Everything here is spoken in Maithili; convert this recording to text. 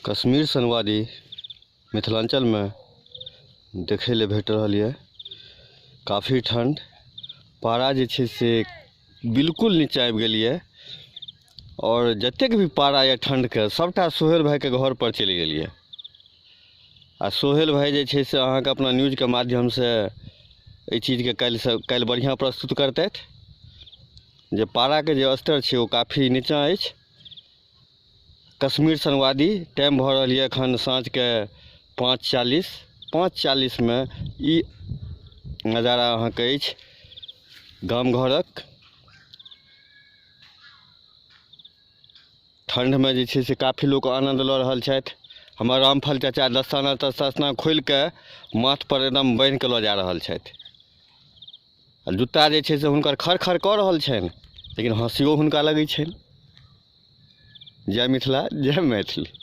कश्मीर सन वादी मिथिलाञ्चलमे देखै लए भेट रहल यऽ। काफी ठण्ड, पारा जे छै से बिल्कुल नीचा आबि गेल यऽ आओर जतेक भी पारा यऽ ठण्डके सबटा सोहेल भाइके घर पर चलि गेल यऽ। आ सोहेल भाइ जे छै से अहाँके अपना न्यूजके माध्यमसँ एहि चीजके काल्हिसँ काल्हि बढ़िआँ प्रस्तुत करतथि जे पाराके जे स्तर छै ओ काफी नीचाँ अछि। कश्मीर संवादी टाइम भऽ रहल यऽ एखन साँझके 5:40, 5:40मे ई नजारा अहाँके अछि गाम घरक। ठण्डमे जे छै से काफी लोक आनन्द लऽ रहल छथि। हमर रामफल चाचा दस्ताना तस्ताना खोलिके माथपर एकदम बान्हिके लऽ जा रहल छथि आ जुत्ता जे छै से हुनकर खर खर कऽ रहल छनि, लेकिन हँसियो हुनका लगै छनि। जय मिथिला, जय मैथिली।